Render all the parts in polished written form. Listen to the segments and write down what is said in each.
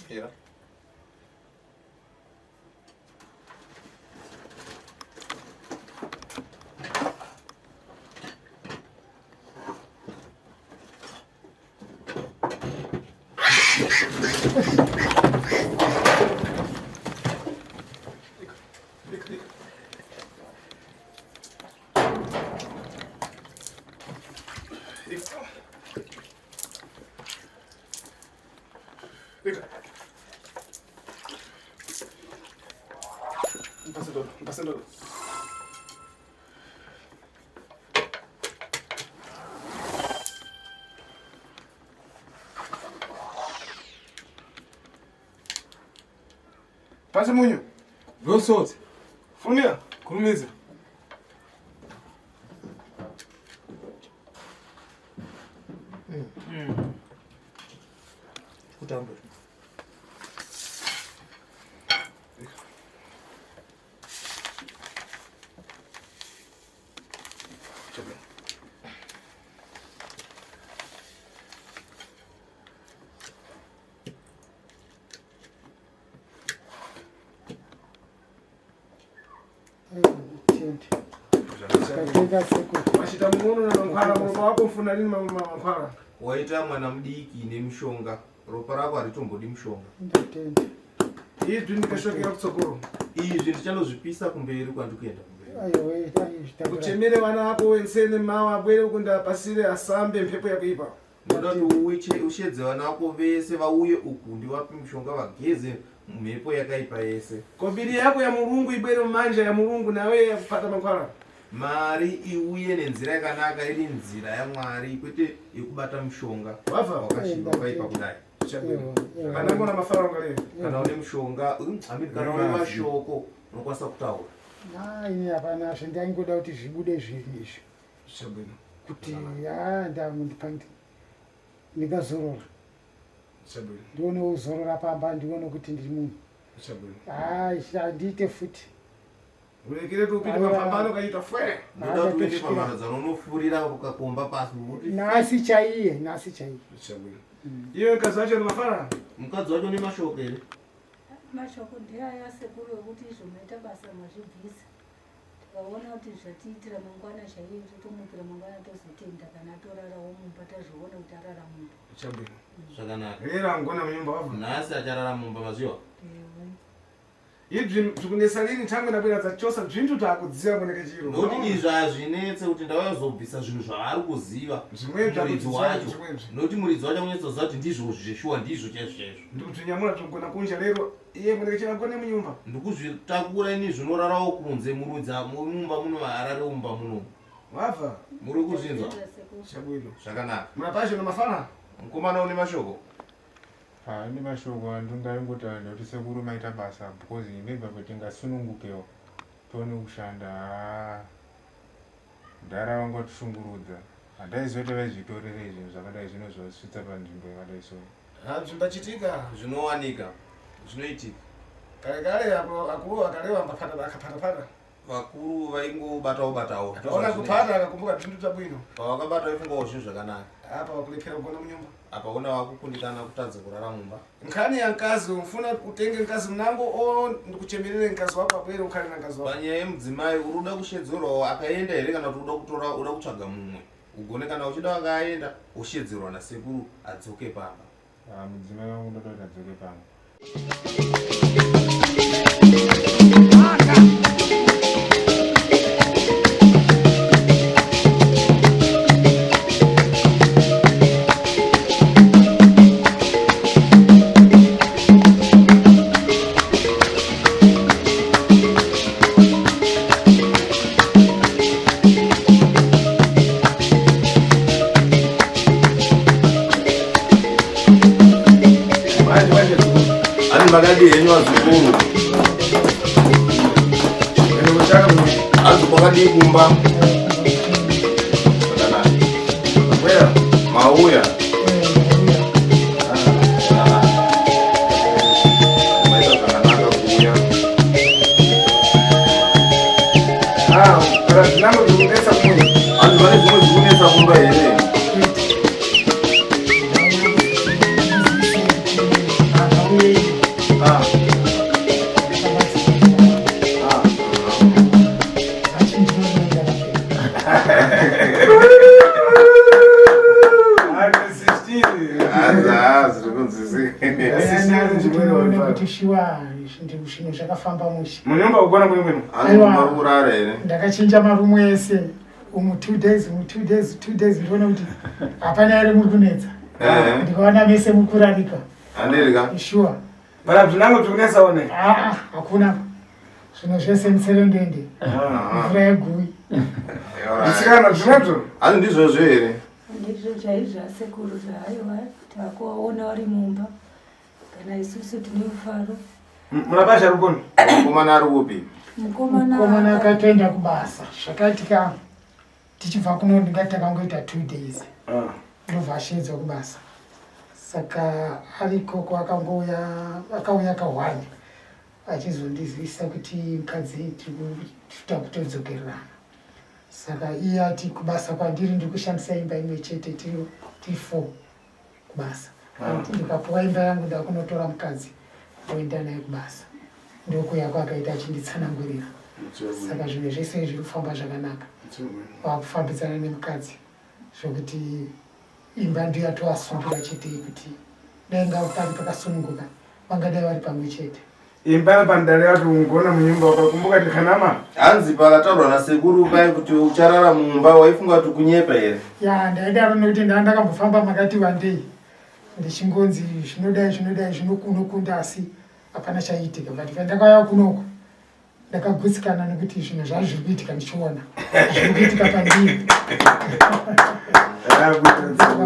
Era. Pasi munyu. Rosot. Funia. Kurumidza. Kutambura. Mashita munono na mankhwala muromo wako mfuna lini mankhwala. Waita mwana mudiki nemushonga, ropa rako haritombodi mushonga. Ndatenda. Izvi ndikashokera kutsokoro. Izvi ndichanozvipisa kumberi kwandiri kuenda kumberi. Aiwe, aizvitakura. Uchemere vana vako wensene mawa abwere ukunda pasire asambe mphepo yakuipa. Ndoda kuti ushedze vana vako vese vauye uku ndivape mushonga vageze mhepo yakaipa yese. Kobiri yako ya mulungu ibwere mumanja ya mulungu nawe yakupata mankhwala. Mari iuye nenzira yakanaka iri nzira yaMwari kwete yekubata mushonga Wabva? wakasviba wakaipa kudai. Chabwino. Ewa, ewa. Kana ngona mafaro ngale. Kana une mushonga, I mean, kana une mashoko unokwanisa kutaura. Ah, ini hapana zvandaingoda kuti zvibude zvinhu izvi Chabwino. kuti ah, ndingazorora Chabwino. ndione uzorora pamba ndione kuti ndiri munhu Chabwino. Ah, handiite futi Ulekere tu upite mapambano kaita fwe. Ndoda kuti uende pamharadzano unofurira ukakomba pasi kuti nhasi chaiye nhasi chaiye Chabwino. Iwe mkazi wacho ni mafara? mukadzi wacho une mashoko here? Mashoko ndeaya sekuru ekuti izvo maita basa mazvibvisa tikaona kuti zvatiitira mangwana chaiyo totomukira mangwana tozotenda kana atorarawo mumba tazviona kuti arara mumba. Chabwino. Zvakanaka. Rera ngona munyumba wabva. Nhasi acharara mumba maziwa. Ewe. Ibvi zvikunesa lini tangu ndabwera dzachosa zvintu takudziva kuneke chiro. Nokuti izvi hazvinetse kuti ndauya kuzobvisa zvinhu zvaari kuziva Zvimwe muridzi wacho. zvimwe Nokuti muridzi wacho akunyatsoziva kuti ndizvo zveshuwa ndizvo chaizvo chaizvo. ndikudzvinyamura zvogona kunja lero iye kuneke chiro agone munyumba. Ndikuzvitakura ini zvinorarawo kunze muridzi mumba muno harare mumba muno. Wabva? Muri kuzvinzwa? Tatenda sekuru. Chabwino. Zvakanaka. Murapashe na mafara? Mukomana une mashoko? Ane mashoko andingaingotaura ndekuti sekuru maita basa because maybe apo tingasunungukewo tione kushanda. Haa mudhara vanga vatishungurudza handaiziva kuti vaizvitorerei zvinhu zvakadai zvino zvasvitsa panzvimbo yakadai so. Ha zvimbachitika. Zvinowanika. Zvinoitika. Kare kare apo akuru akalewa ambapata akapata pata. Vakuru vaingobatawo batawo. Akaona kupata akakumbuka zvintu zvabwino. Pavakabata vaifungawo zvinhu zvakanaka. Apa wakulephera kugona munyumba. Apa una wakukundikana kutadza kurara mumba. Nkhani ya mkazi umfuna utenge mkazi mnango o ndikuchemerere mkazi wako abwere ukhale na mkazi wako. Panyaya yemudzimai uri uda kushedzerwawo akaenda here kana kuti uda kutora uda kutsvaga mumwe ugone kana uchida akaenda woshedzerwa nasekuru adzoke pamba. Ah, mudzimai wangu ndoda kuti adzoke pano. Ani makadii henyu vazukuru? Hanzi kwakadii kumba? Zvakanaka. Bwera. Mauya. Maita zvakanaka kuuya. Ah, kana zvinango zvikunetsa kumwe. Hanzi pane zvimwe zvikunetsa kumba here? Ah, zviri kunzwisika. Tione kuti shuwa zvinhu zvakafamba mushe. Munyumba kugona kwenu kwenu. Hanzi muri kurara here? Ndakachinja marumu ese umu 2 days umu 2 days 2 days ndione kuti hapana here muri kunetsa. Eh. Ndikaona mese mukurarika. Handirika. Shuwa. Bara zvinango zvikunetsa one. Ah, hakuna. Zvinhu zvese mutserendende. Mvura yeguyi. Musikana zvinazvo? Hanzi ndizvozvo here? Ndizvo chaizvo asekuru zvaiwa takuvaona vari mumba kana isusu tine mufaro. Murabasha rukoni. Mukomana ari kupi? Mukomana akatoenda kubasa. Zvakaitika tichibva kuno ndingati takangoita 2 days. Ndobva ashedzwa kubasa. Saka arikoko akangouya akauya kahwani achizondizivisa kuti mukadzi tiri kutodzokererana. Saka iye ati kubasa kwandiri ndiri kushandisa imba imwe chete tiri 4 kubasa. Ndikapuwa imba yangu ndakunotora mukadzi oenda naye kubasa. Ndokuya kwakaita achinditsanangurira. Saka zvinhu zvese zviri kufamba zvakanaka. Wakufambidzana nemukadzi zvokuti imba ndiyo yatovasungira chete kuti dai ngava pari pakasununguka vangadai vari pamwe chete. Imba pandare yacho ungona munyumba ukakumbuka tikanama. Hanzi pakataurwa nasekuru pai kuti ucharara mumba waifunga kuti kunyepa here? Ya ndaidaro nekuti ndaa ndakambofamba makati wandei ndichingonzi zvinodai zvinodai zvinokunda asi hapana chaiitika but pandakauya kunoko ndakagutsikana nekuti zvinhu zvazvo zviri kuitika ndichiona zviri kuitika pandiri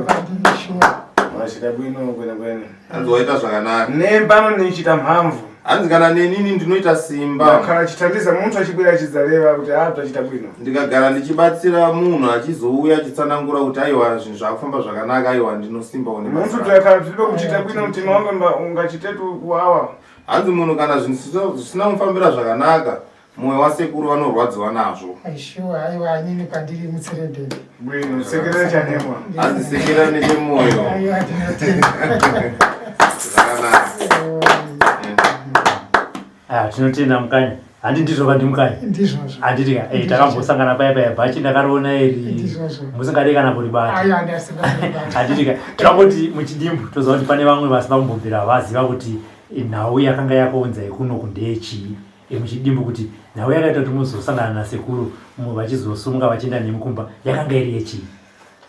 pandiri shuwa. Wachita bwino kwene kwene. Hanzi waita zvakanaka. Nembano nichita mhamvu. Hanzi kana nenini ndinoita simba. Ndakhala chithandiza munthu achibwera achidzareva kuti ah tachita bwino. Ndikagara ndichibatsira munhu achizouya achitsanangura kuti aiwa zvinhu zvakufamba zvakanaka aiwa ndinosimbawo Munthu tuyakhala tilibe kuchita bwino mtima wangu ungachitetu kuwawa. Hanzi munhu kana zvinhu zvisina kumufambira zvakanaka mwoyo wasekuru vanorwadziwa nazvo. Shuwa aiwa inini kwandiri mutserendende. Bwino sekerera chanemwa. Hanzi sekera nechemoyo. Aiwa ndinotenda. Zvakanaka. Ah, tinotenda mukanya. Handi ndizvo vandi mukanya. Ndizvozvo. Handiti ka eh takambosangana paya paya bhachi ndakariona iri. Ndizvozvo. Musingade kana kuribata. Aiwa ndasingakuribata. Handiti ka tinangoti muchidimbu toziva kuti pane vamwe vasina kumbobvira vaziva kuti nhau yakanga yakuunzai kunoku ndeyechii. Muchidimbu kuti nhau yakaita kuti muzosangana nasekuru vachizosumuka vachienda nemi kumba yakanga iri yechii.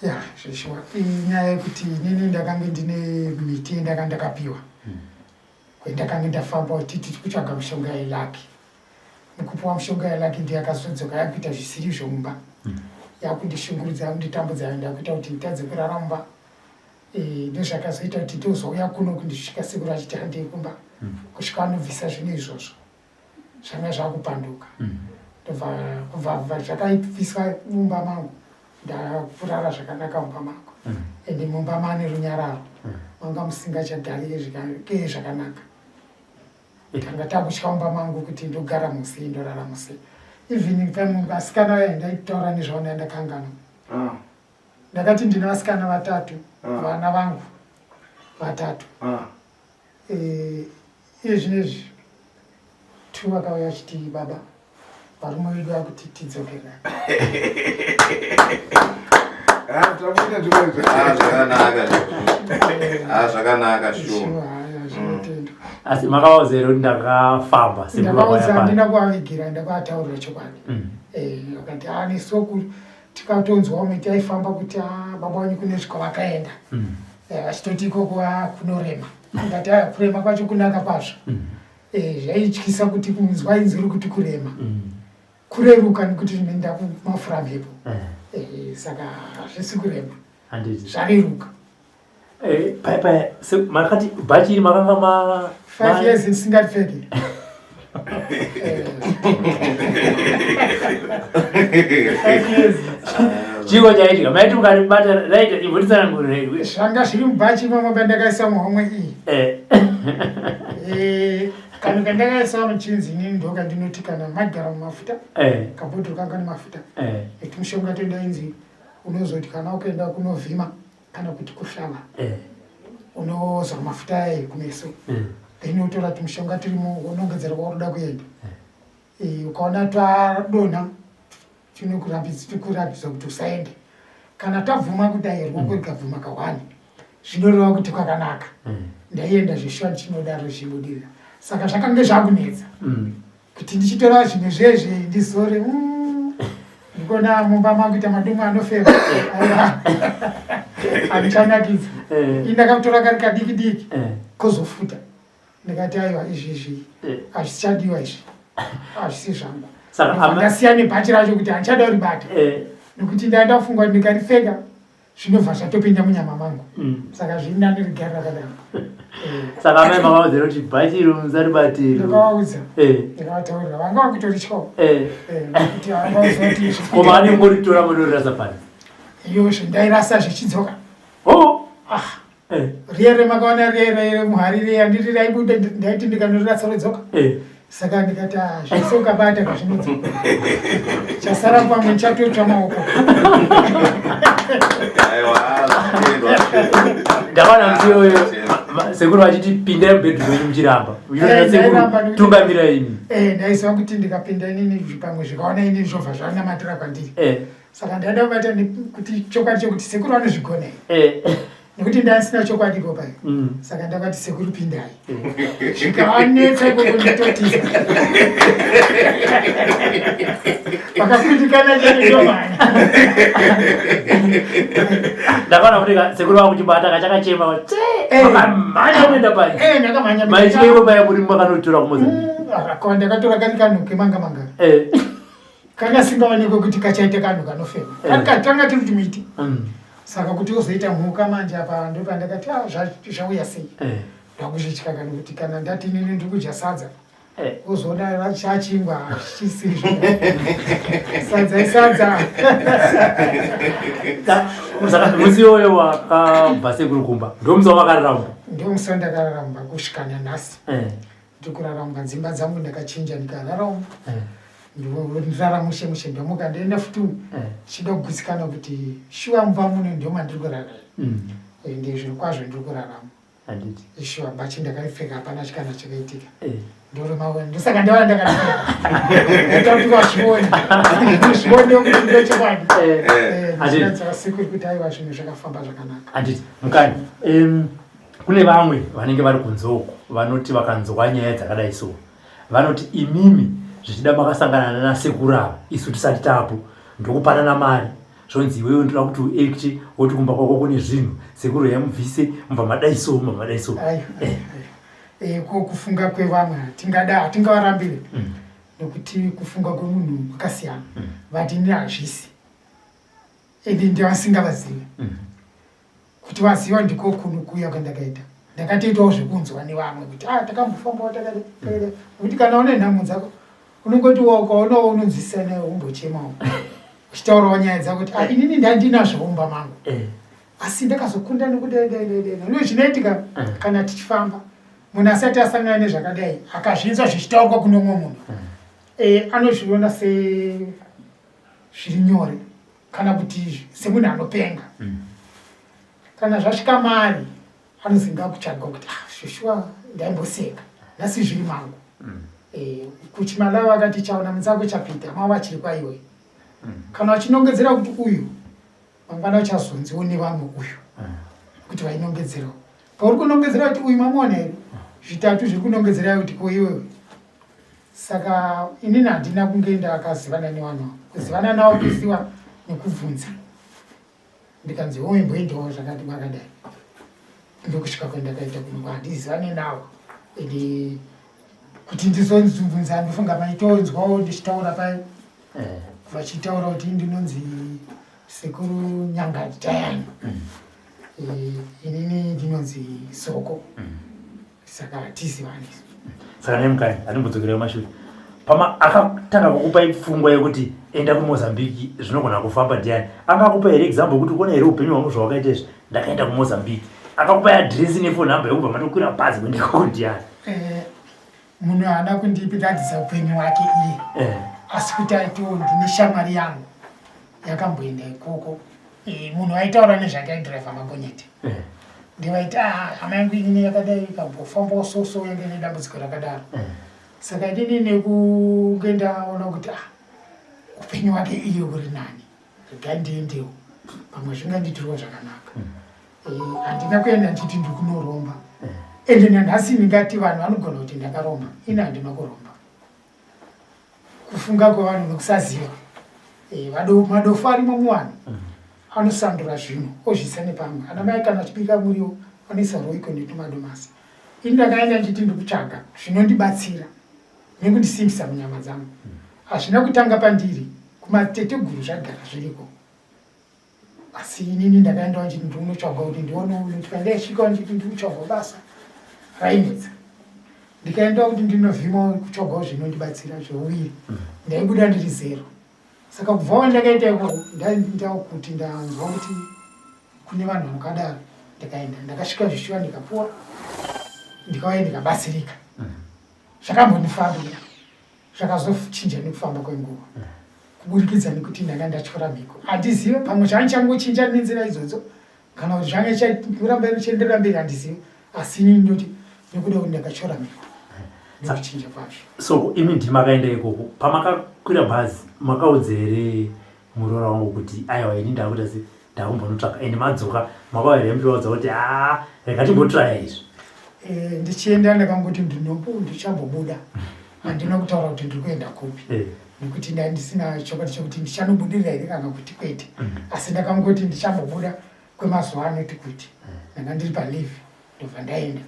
Ya zveshuwa inyaya yekuti inini ndakange ndine miti yandanga ndakapiwa kwendakange ndafamba kuti tiri kutsvaga mishonga yelaki. Mukupiwa mishonga yelaki ndiyo yakazodzoka yakuita zvisiri zvomumba yakundishungurudza yakunditambudza ndakuita kuti nditadze kurara mumba. Ndozvakazoita kuti tozouya kuno kundisvika sekuru achiti handei kumba kusvika anobvisa zvinhu izvozvo zvanga zvakupanduka. Ndobva kubva zvakaibviswa mumba mangu ndakurara zvakanaka mumba mangu ende mumba mane runyararo manga musingachagarike zvakanaka. Tanga takutya mumba mangu kuti ndogara musei ndorara musei. Even pamwe vasikana vaya ndaitaura nezvavo ndandakanganwa. Ndakati ndine vasikana vatatu vana vangu vatatu. Iye zvinezvi 2 vakauya vachiti baba varume vedu vakuti tidzokerana. Zvakanaka. Zvakanaka shuwa. Zvinotendwa. Asi makavaudza here kuti ndakafamba Ndakaudza handina kuvavigira ndakavataurira chokwadi. Vakati nesoku tikatonzwa umwe taifamba kuti baba wanyu kune kwavakaenda. Vachitoti ikoko kunorema. Ndati kurema kwacho kunaka kwazvo. Zvaityisa kuti kunzwa inzwi rekuti kurema. Kureruka nekuti ndinoenda kumafura mhepo. Saka hazvisi kurema. Zvareruka. Paya makati bhachi iri makanga ma 5 years ndisingaripfeki. 5 years. Chiko chaitika maiti mukaribata raita imbotitsanangurire. Zvanga zviri mubhachi imomo pandakaisa muhomwe iyi. Kanhu kandakaisa muchinzi inini ndokandinoti kana magara mumafuta kabhodhoro kanga nemafuta etumushonga tondainzi unozoti kana ukaenda kunovhima kana kuti kuhlava unozora mafuta aya kumeso then wotora tumushonga turimo wonongedzera kwauri kuda kuenda. Ukaona twadonha tinokuratidza kuti usaende. Kana tabvuma kudai ruoko rikabvuma kawani Zvinoreva kuti kwakanaka. Ndaienda zveshuwa ndichinodaro zvichibudirira. Saka zvakange zvakunetsa. Kuti ndichitora zvimwe zvezve ndizore ndikuona mumba makuita madumu anofema. Aiwa. Handichanakidza. Ini ndakatora kari kadiki diki kozofuta. Ndikati aiwa izvi izvi hazvichadiwa izvi. Hazvisi zvangu. Saka ndasiya nebhachi racho kuti handichada kuribata. Nekuti ndafunga kuti ndikaripfeka zvinobva zvatopinda munyama mangu. Saka zviri nani rigare rakadaro. Saka amai makavaudza kuti bhachi iro musaribatiro. Ndakavaudza. Ndakavataurira vanga vakutorityawo. Nekuti havazoti izvi. Ko maani kungoritora munorirasa pasi? Iyo zvendairasa zvichidzoka. Oh. Ah. Riya remakaona riya riya muhari riya ndiri raibuda ndaiti ndikanorirasa rodzoka. Saka ndikati ah, zvese ukabata kazvinodzoka. Chasara pamwe chatotsva maoko. Aiwa, zvitendwa. Ndakaona musi iyoyo sekuru vachiti pindai mubhedhu menyu muchiramba. Uchiona sekuru Ndairamba nekuti tungamira imi. Ndaiziva kuti ndikapinda inini pamwe zvikaona inini zvobva zvanamatira kwandiri. Saka ndaida kubata kuti chokwadi chekuti sekuru vanozvigona here. Nekuti ndasina chokwadi ko pai. Saka ndakati sekuru pindai. Zvikavanetsa ikoko nditotiza. Vakakundikana chete ndomhanya. Ndakaona kuti sekuru vakuchibata kachakachema tse vakamhanya kuenda pai. Ndakamhanya. Maitiro ivo paya muri makanotora kuMozambique. Ndakatora kari kanhu kemanga manga. Kakasingaonekwe kuti kachaita kanhu kanofema. Kari katanga tiri tumiti. Saka kuti uzoita mhuka manje apa ndopandakati ah, zvauya sei. Ndakuzvitya kana kuti kana ndati inini ndiri kudya sadza. Uzoona chachingwa chisiri zvo. Sadza isadza. Saka musi iwoyo wakabva sekuru kumba ndomusi wawakararamba? Ndomusi wandakararamba kusvika nanhasi. Ndiri kuraramba dzimba dzangu ndakachinja ndikararama. Ndirara mushe mushe ndomuka ndoenda futi ndichida kugutsikana kuti shuwa mumba muno ndomandiri kurarama. Ende zviro kwazvo ndiri kurarama. Handiti. Shuwa bhachi ndakaripfeka hapana chikana chakaitika. Ndoroma ndosaka ndaona ndakaripfeka. Ndaita kuti vazvione. Zvione kuti ndochokwadi. Ndinonzwa sekuru kuti aiwa zvinhu zvakafamba zvakanaka. Handiti. Mukani. Kune vamwe vanenge vari kunze uko vanoti vakanzwa nyaya dzakadai so vanoti imimi zvichida makasangana nana sekuru ava isu tisati tapo ndokupanana mari zvonzi iwewe ndoda kuti uacte woti kumba kwako kune zvinhu sekuru yamubvise mubva madai so mubva madai so. Ko kufunga kwevamwe hatingada hatingavarambire nekuti kufunga kwemunhu kwakasiyana. But ini hazvisi ende ndivasingavazivi. Kuti vaziva ndiko kuno kuuya kwandakaita. Ndakatoitawo zvekunzwa nevamwe kuti ah, takambofambawo takadai takadai. Nekuti kana une nhamo dzako unongoti ukaonawo unonzwisisa naye wombochemawo uchitaurawo nyaya dzako kuti ah, inini ndandinazvo mumba mangu. Asi ndakazokunda nokudai dai dai dai. Ndizvo zvinoitika kana tichifamba munhu asati asangana nezvakadai akazvinzwa zvichitaurwa kune umwe munhu. Anozviona se zviri nyore kana kuti semunhu anopenga. Kana zvasvika mari anozinga kutsvaga kuti ah, zveshuwa ndaimboseka nhasi zviri mangu. Kuchimalawi vakati chaona mutsako chapita mava achiri kwaiwe. Kana uchinongedzera kuti uyu mangwana uchazonziwo nevamwe uyu kuti vainongedzerawo. Pauri kunongedzera kuti uyu mamuona here zvitatu zviri kunongedzera kuti ko iwewe. Saka inini handina kunge ndakazivana nevanhu ava. Kuzivana navo kuziva nekubvunza. Ndikanzi wowe imboendawo zvakati kwakadai. Ndokusvika kwandakaita kuno handizivane navo. Ende kuti ndizonzubvunza ndofunga maitonzwawo ndichitaura paye. Vachitaura kuti ndinonzi sekuru Nyangati Tayani. Inini ndinonzi Soko. Saka hatizivani. Saka naye mukani atimbodzokera kumashure. Pama akatanga kukupai pfungwa yekuti enda kuMozambique zvinogona kufamba ndiani? Angakupa here example kuti kuona here upenyu hwangu zvawakaita izvi? Ndakaenda kuMozambique. Akakupa address nephone number yekubva matokwira bhazi kuenda ikoko ndiani? Munhu haana kundiratidza upenyu hwake iye. Asi kuti aitiwo ndine shamwari yangu yakamboenda ikoko. Munhu aitaura nezvake aidriver magonyeti. Ndivaiti ah, hama yangu inini yakadai ikambofambawo so so yange ine dambudziko rakadaro. Saka inini nekunge ndaona kuti ah, upenyu hwake iye uri nani, regai ndiendewo pamwe zvingandiitirwa zvakanaka. Eh, handina kuenda ndichiti ndiri kunoromba ende nanhasi ndingati vanhu vanogona kuti ndakaromba ini handina kuromba kufunga kwevanhu nekusaziva eh, madofo arimo muvanhu mm. anosandura zvinhu ozviisa nepamwe ana mai kana achibika muriwo anoisa roiko netumadomasi ini ndakaenda ndichiti ndikutsvaga zvinondibatsira nekundisimbisa munyama dzangu mm. hazvina kutanga pandiri kumateteguru zvagara zviriko asi inini ndakaendawo nditi ndinotsvagwa kuti ndione uyu kuti pandaisvikawo nditi ndikutsvagwa basa rainetsa ndikaendawo kuti ndinovhimawo kutsvagwawo zvinondibatsira zveuviri mm. ndaibuda ndiri zero saka kubva wandakaita ikoko ndaendawo kuti ndanzwa kuti kune vanhu vanokadaro ndikaenda ndakasvika zvishuwa ndikapuwa ndikauya ndikabatsirika mm. zvakambondifambira zvakazochinja nekufamba kwenguva kuburikidza nekuti ndanga ndatyora mhiko handizive pamwe zvanga nenzira idzodzo kana kuti zvanga chakuramba chienderera mberi handizive asi inini ndoti nekuda kuti ndakatyora mhiko nekuchinja kwazvo so imi ndimi makaenda ikoko pamakakwira bhazi makaudza here muroora wangu kuti aiwa ini ndakuita se ndakumbonotsvaka and madzoka makauya here muchivaudza kuti a rega timbotraya izvi eh, ndichienda ndakangoti ndinopo ndichambobuda handina kutaura kuti ndiri kuenda kupi eh. nekuti ndandisina chokwadi chekuti ndichanobudirira here kana kuti kwete mm. asi ndakangoti ndichambobuda kwemazuva anoti kuti mm. ndanga ndiri palive ndobva ndaenda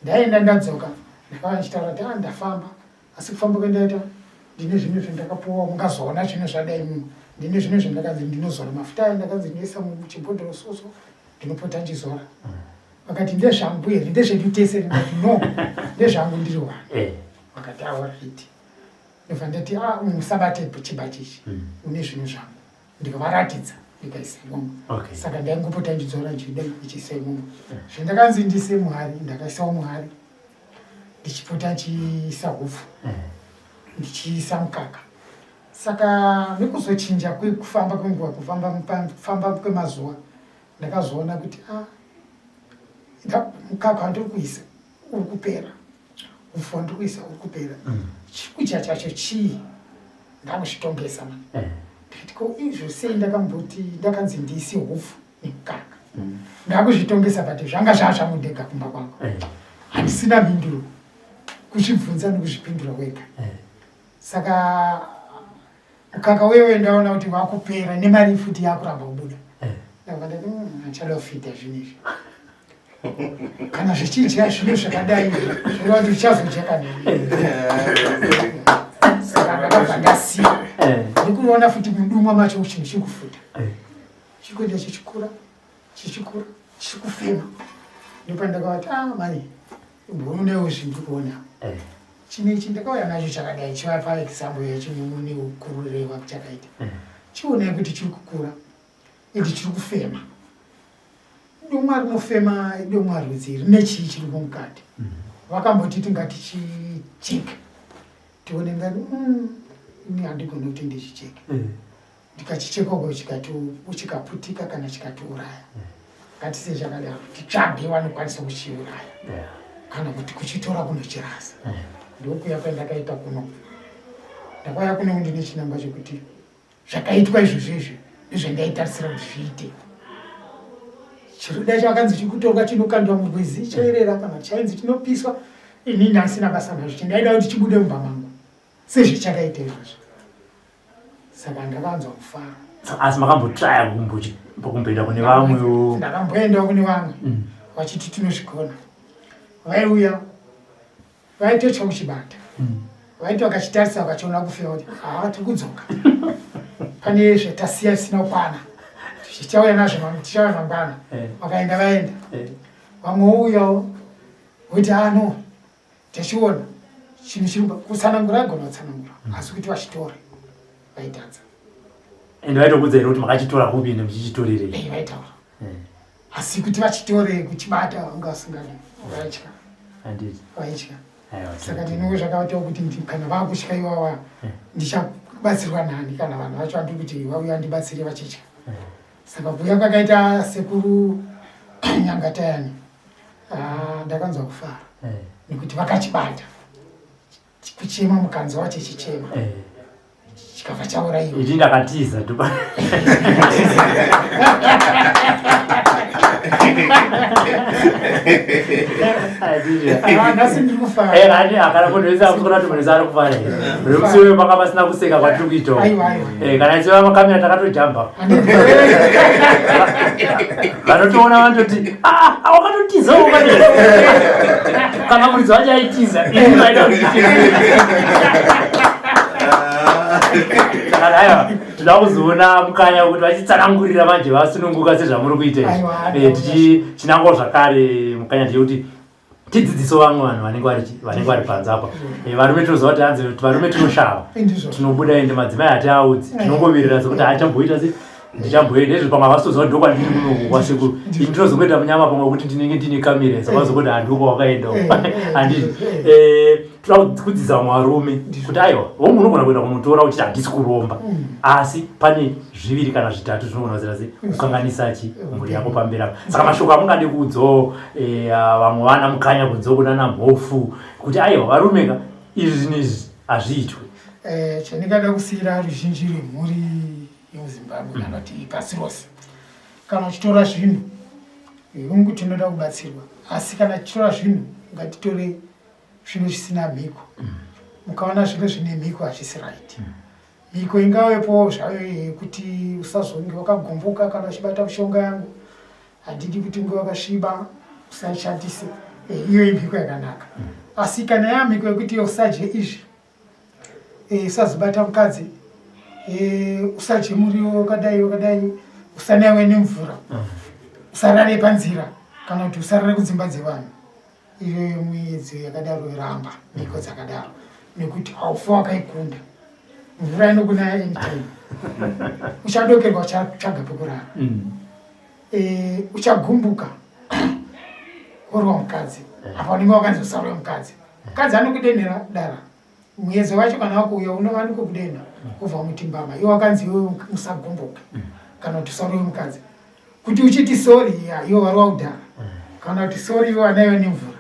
ndaenda ndadzoka ndakava ndichitaura kuti ah ndafamba asi kufamba kwendaita ndine zvinhu zvandakapuwa mungazoona zvinhu zvadai muno ndine zvinhu zvandakanzi ndinozora mafuta aya ndakanzi ndinoisa muchibhodhoro soso ndinopota ndizora mm. vakati ndezvangu here ndezvedu tese ndikati no ndezvangu ndiri wani eh. vakati aorit ndobva ndati ah, musabate chibhachi ichi mm. une zvinhu zvangu ndikavaratidza ndikaisa imomo saka ndaingopota ndidzora ndichidai ndichiisa imomo mm. zvendakanzi ndiise muhari ndakaisawo muhari ndichipota ndichiisa hupfu mm. ndichiisa mukaka saka nekuzochinja kwekufamba kwenguva kufamba kwemazuva ndakazoona kuti a ah, mukaka wandiri kuisa uri kupera upfu wandiri kuisa uri kupera mm. chikudya chacho chii ndakuzvitongesa mani eh. ndikati ko izvo sei ndakamboti ndakanzi ndiise hupfu nemukaka mm. ndakuzvitongesa but zvanga zvaa zvangu ndega kumba kwangu eh. handisina mhinduro kuzvibvunza nekuzvipindura wega eh. saka mukaka uye ndaona kuti wakupera nemari futi yakuramba kubuda eh. ndabva ndati hmm, handichada kufita zvinhu izvi kana zvichidya zvinhu zvakadai zvoreva kuti uchazodya kanini saka ndakabva ndasiya eh. ndikuona futi mudumwa macho chinhu chiri kufuta eh. chiri kuenda chichikura chichikura chiri kufema ndopandakavati ah mari Mburunewo zvindiri kuona eh. Chine ichi ndakauya nacho chakadai chivapa example yacho neukurureva chakaita eh. Chionai kuti chiri kukura ende chiri kufema domwa rinofema domwa rudzi rine chii chiri mukati mm. Vakamboti tingati chicheke tione ngati mm, ini handigoni kuti ndichicheke mm. Ndikachicheka uko chikaputika kana chikatiuraya ngatise chakadaro titsvage vanokwanisa kuchiuraya kana kuti kuchitora kunochirasa ndokuya kwandakaita kuno ndakauya kuno ndine chinangwa chekuti zvakaitwa izvozvo izvi ndizvandaitarisira kuti zviite chiruda chakanzi chikutorwa chinokandwa murwizi choerera kana chainzi chinopiswa ini ndasina basa nazvo chindaida kuti chibude mumba mangu sezvichakaita izvozvo saka ndakanzwa kufara asi makambotraya kumboenda kune vamwe ndakamboendawo kune vamwe mm. vachiti tinozvigona vaiuya vaitotya kuchibata mm. vaiti vakachitarisa vakachiona kufewa kuti haa tiri kudzoka pane zvatasiya zvisina kukwana tichauya nazvo tichauya mangwana eh. vakaenda vaenda eh. vamwe wouyawo voiti ano ah, Tachiona chinhu chiri kutsanangura aigona kutsanangura mm. asi kuti vachitore vaitadza. And vaitokudza here kuti makachitora kupi ende muchichitorerei? Eh, vaitaura. Eh. Asi kuti vachitore kuchibata vanga vasingadi vaitya. Handiti. Vaitya. Saka ndinongo zvakaitawo kuti kana vakutya iwawa eh. ndichabatsirwa nani kana vanhu vacho vandiri kuti vauya ndibatsire vachitya. Eh. Saka kuuya kwakaita sekuru Nyangatayani Ah, ndakanzwa kufara eh. nekuti vakachibata kuchema mukanzwa wacho chichema eh. chikabva chauraiwa ini ndakatiza Ah, nhasi ndiri kufara eh, akana munhu wese akuona kuti munhu wese ari kufara here remusi uyo panga pasina kuseka kwatiri kuitawo eh, kana ichiva makamera takatojamba vanotoona vanototi ah, ah, wakatotizawo kana muridzi wacho aitiza ini vaida kutitiza saka aiwa tinoda kuzoona mukanya wekuti vachitsanangurira manje vasununguka sezvamuri kuita izvi eh, tichinangwa zvakare mukanya ndechekuti tidzidziso vamwe vanhu vanenge vari panze apa eh, varume tinoziva kuti hanzi varume tinoshava tinobuda ende madzimai hatiaudzi eh. tinongovirira sekuti haachamboita se ndichamboenda izvo pamwe havasitoziva kuti ndokwandiri kunoku kwasekuru ini ndinozongoita munyama pamwe wekuti ndinenge ndine kamera saka vazokuti handiko wakaendawo handiti toda kudzidza vamwe varume kuti aiwa hongu unogona kuenda kunotora uchiti handisi kuromba mm. asi pane zviviri kana zvitatu zvinogona kuzira se kukanganisa chi mhuri yako pamberi apa saka mashoko amungade kuudzawo eh, vamwe vana mukanya kunze kunana mhofu kuti aiwa varume ka izvi zvinhu izvi hazviitwe eh, chandingada kusiyira ruzhinji rwemhuri yemuzimbabwe kana kuti pasi rose kana uchitora zvinhu hongu tinoda kubatsirwa asi kana tichitora zvinhu ngatitore zvinhu zvisina mhiko mukaona zvinhu zvine mhiko hazvisi right mhiko ingavepo zvayo yekuti usazonge wakagumbuka kana uchibata mishonga yangu handidi kuti unge wakasviba usaishandise eh, iyo imhiko yakanaka asi kana yamhiko yekuti usadye izvi eh, usazobata mukadzi eh, usadye muriwo wakadai wakadai usanaiwe nemvura usarare panzira kana kuti usarare kudzimba dzevanhu Iyoyo miyedzo yakadaro yoramba mhiko dzakadaro nekuti haufa wakaikunda. Mvura inokunaya anytime. Uchadokerwa uchatsvaga pekurara. Mm. E, uchagumbuka worwa mukadzi. Eh. Apa unenge wakanzi usarwe mukadzi. Mukadzi anokudenhera dara. Muyedzo wacho kana wakuuya unova nikukudenha kubva muti mbama. Iwe wakanzi iwe usagumbuke. Mm. Kana kuti usarwe mukadzi. Kuti uchiti sorry ya iwe warwa kudhara. Mm. Kana kuti sorry iwe wanaiwa nemvura.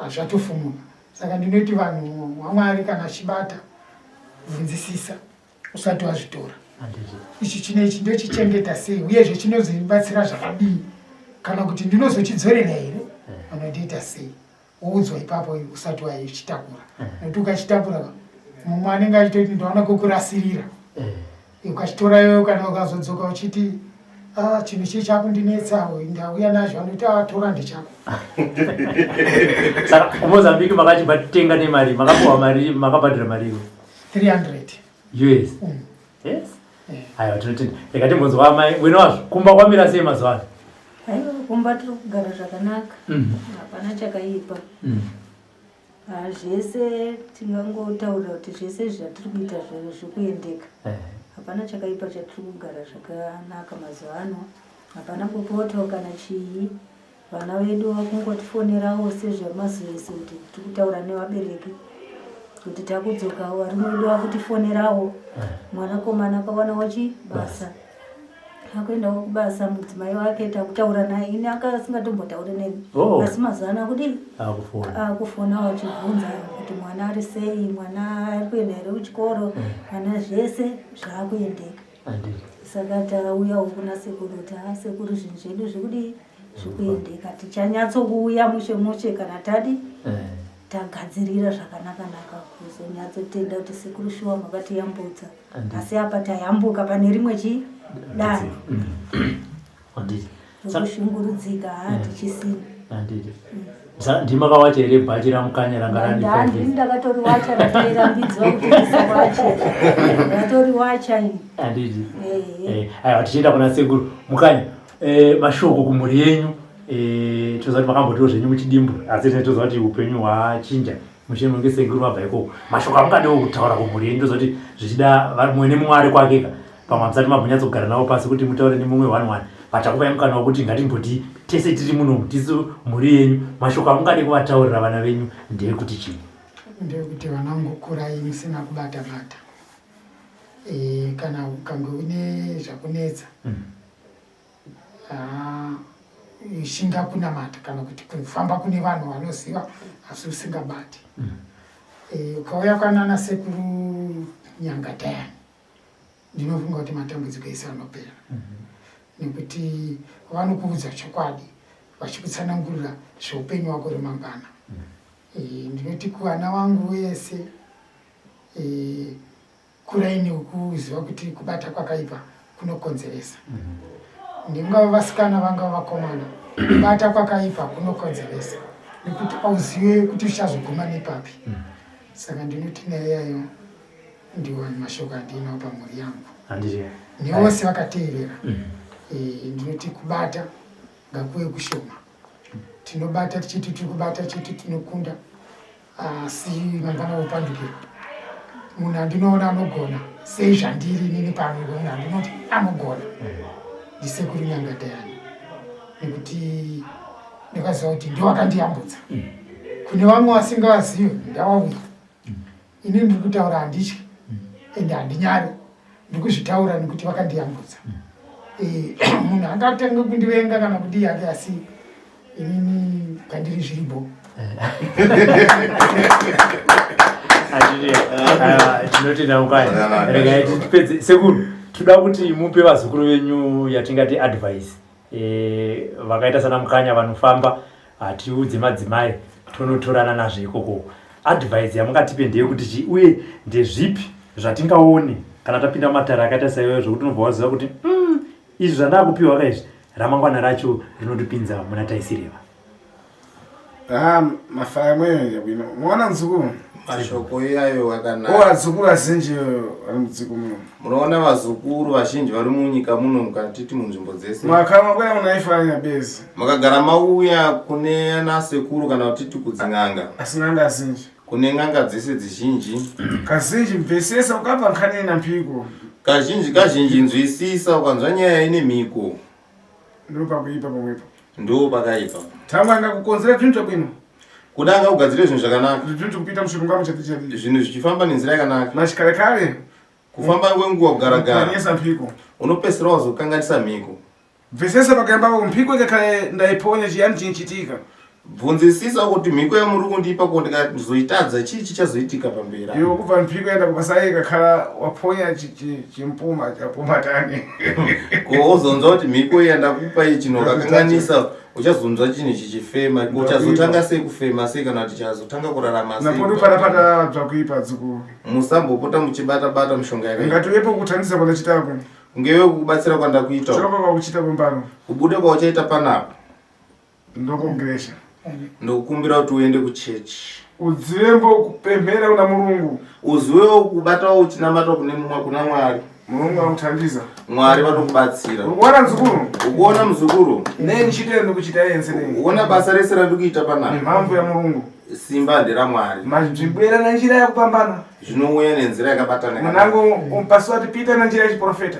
Zvatofumuka. Saka ndinoti vanhu waMwari kana achibata bvunzisisa usati wazvitora. Ichi chine ichi ndochichengeta sei uyezve chinozobatsira zvakadii kana kuti ndinozochidzorera here eh. vanondiita sei woudzwa ipapo usati waichitakura eh. nekuti ukachitakura mumwe anenge achitoti ndaona kukurasirira eh. ukachitora iyoyo kana ukazodzoka uchiti ah, chinhu chii chakundinetsa ndauya nazvo anoti atora ah, ndechako saka kumozambique makachibatenga nemari makapiwa mari makabhadhira mari iwo 300 us mm. yes eh. aiwa tinotenda rega timbonzwa amai wena wazvo kumba kwamira sei mazuva ano aiwa kumba tiri kugara zvakanaka mhm. hapana chakaipa mm. ah, zvese tingangotaura kuti zvese zvatiri kuita zvikuendeka eh. hapana chakaipa chatiri kugara zvakanaka mazuva ano hapana kupoto kana chii Vana vedu vakungotifonerawo sezvamazuva ese kuti tiri kutaura nevabereki kuti takudzoka varume vedu vakutifonerawo eh. mwanakomana akawanawo chi basa akuendawo kubasa mudzimai wake takutaura naye ini aka asingatombotauri neni oh. asi mazuva ano akudii akufonawo achibvunza kuti mwana ari sei mwana ari kuenda here kuchikoro eh. mwana zvese zvaakuendeka saka tauyawo kuna sekuru kuti ha sekuru zvinhu zvedu zvikudii zvikuendeka tichanyatsokuuya mushe mushe kana tadi eh. tagadzirira zvakanaka naka kuzonyatsotenda kuti sekuru shuwa makatiyambutsa asi apa tayambuka pane rimwe chi danho mm. rekushungurudzika ha eh. tichisina ndimakawacha here bhachi ramukanya ranga randini ndakatoriwacha ratairambidzwa kuti ndisawache ndatoriwacha ini handiti eh, aiwa tichienda kuna sekuru mukanya Eh, mashoko kumhuri yenyu eh, toziva kuti makambotiwo zvenyu muchidimbu asi tine toziva kuti upenyu hwachinja mushure menge sekuru vabva ikoko mashoko amungadewo kutaura kumhuri yenyu toziva kuti zvichida mumwe nemumwe ari kwakeka pamwe hamusati mambonyatsogara navo pasi kuti mutaure nemumwe one one but takupai mukana wekuti ngatimboti tese tiri munomu tisu mhuri yenyu mashoko amungade kuvataurira vana venyu ndeyekuti chii ndeyekuti vana ngokurai musina kubata bata e, kana ukange une zvakunetsa mm. Ah, shinga kunamata kana kuti kufamba kune vanhu vanoziva asi usingabati mm. eh, ukauya kwanana sekuru nyangatayani ndinofunga kuti matambudziko ese anopera mm -hmm. Nekuti vanokuudza chokwadi vachikutsanangurira zveupenyu wako remangwana. Ndinoti kuvana vangu vese kurai nekuziva kuti kubata kwakaipa kunokonzeresa. Ndingava vasikana vangava vakomana, kubata kwakaipa kunokonzeresa nekuti auzive kuti uchazoguma nepapi. Saka ndinoti nyaya yayo ndiwo mashoko andinawo pamhuri yangu nevose vakateerera. Ndinoti kubata ngakuve kushoma. Tinobata tichiti tiri kubata tichiti tinokunda, asi mangwana wopandukira. Munhu andinoona anogona sei zvandiri inini pano, munhu andinoti anogona ndisekuru Nyangatayani, nekuti ndakaziva kuti ndiwo akandiyambutsa. Kune vamwe vasingavazive ndavauya. Ini ndiri kutaura handityi ende handinyari, ndiri kuzvitaura nekuti vakandiyambutsa. Munhu angatange kundivenga kana kudii hake, asi inini kwandiri zviripo. Tinotenda mukanya. Regai tipedze. Sekuru, toda kuti mupe vazukuru venyu yatingati advice. Vakaita sana mukanya vanofamba, hatiudze madzimai tonotorana nazvo ikoko. Advice yamungatipe ndeyekuti chii, uye ndezvipi zvatingaone kana tapinda mumatare akaita saiyoyo zvokuti unobva waziva kuti izvi zvandakupiwa ka izvi, ramangwana racho rinotipinza muna taisireva? Mafaya mweyo yabwino. Muona mzukuru? Mashoko iyayo akanaka. O, vazukuru vazhinji vari mudziko muno. Munoona vazukuru vazhinji vari munyika muno, kana titi munzvimbo dzese. Mwaka makwena munaifanya bezi. Makagara mauya kune ana sekuru kana titi kudzin'anga. Asi n'anga azhinji. Kune n'anga dzese dzizhinji. Kazhinji mvesesa ukabva nkhani ina mphiko. Kazhinji kazhinji nzwisisa ukanzwa nyaya ine mhiko. Ndo pakuipa pamwepo. Ndo pakaipa. Tangwa anga kukonzera zvinhu zvabwino. Kuda anga kugadzira zvinhu zvakanaka. Zvinhu kupita muchirungamo chati chati. Zvinhu zvichifamba nenzira yakanaka. Mashikare kare. Kufamba kwenguva kugaragara. Kukanganisa mhiko. Unopedzisira wazokanganisa mhiko. Bvesesa pakayamba ko mhiko ikakare ndaiponya chiyani chinichitika. Bvunzisisa kuti mhiko yamuri kundipa ko ndikazoitadza chii chichazoitika pamberi apa. Iwe kubva mhiko yaenda kubasa ikakhala waponya chimpuma chapuma tani. Ko wozonzwa kuti mhiko iya ndakupa iyi chinhu ukakanganisa uchazonzwa chinhu chichifema. Ko uchazotanga sei kufema sei kana kuti chazotanga kurarama sei. Napodo parapata bvakuipa dzukuru. Musambopota muchibata bata mishonga yakaipa. Ngativepo kuthandisa kwandachitako. Kungewe kukubatsira kwandakuita. Choko kwakuchita pambano. Kubuda kwauchaita panapa. Ndokugiresha. Ndokukumbira kuti uende kuchechi. Udziwembo kupemhera kuna Mulungu. Uziwewo kubatawo uchinamata kune mumwe kuna Mwari. Mulungu anokuthandiza. Mwari vanokubatsira. Ukuona mzukuru? Ukuona mzukuru? Nei ndichitenda ndikuchita yense nei. Ukuona basa rese randikuita panapa. Mhamvu ya Mulungu. Simba nderaMwari. Mazvibwera na njira yakupambana. Zvinouya nenzira yakabatana. Mwanangu umpasi wati pita na njira yechiprofeta.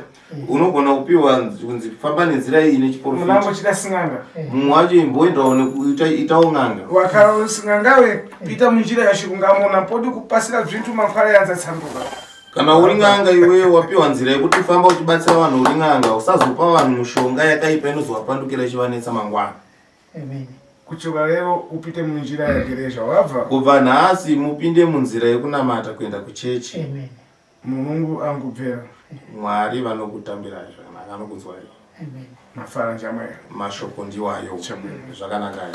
Unogona kupiwa kunzi famba nenzira iyi nechiprofita. Mwanangu chida sing'anga. Mumwe wacho imboendawo nekuita itawo n'anga. Wakaro sing'angawe pita munjira yashirungamo napodi kupasira zvintu mankhwala yanzatsanduka. Kana uri n'anga iwewe wapiwa nzira yekuti famba uchibatsira vanhu uri n'anga, usazopa vanhu mushonga yakaipa inozovapandukira ichivanetsa mangwana. Amen. Kuchoka lero upite munjira yagerezha wabva. Kubva nhasi mupinde munzira yekunamata kuenda kuchechi. Amen. Mulungu angubvera. Mwari vanokutambirai zvakanaka anokunzwai. Amen. Mafara njamwera. Mashoko ndiwayo. Zvakanakai.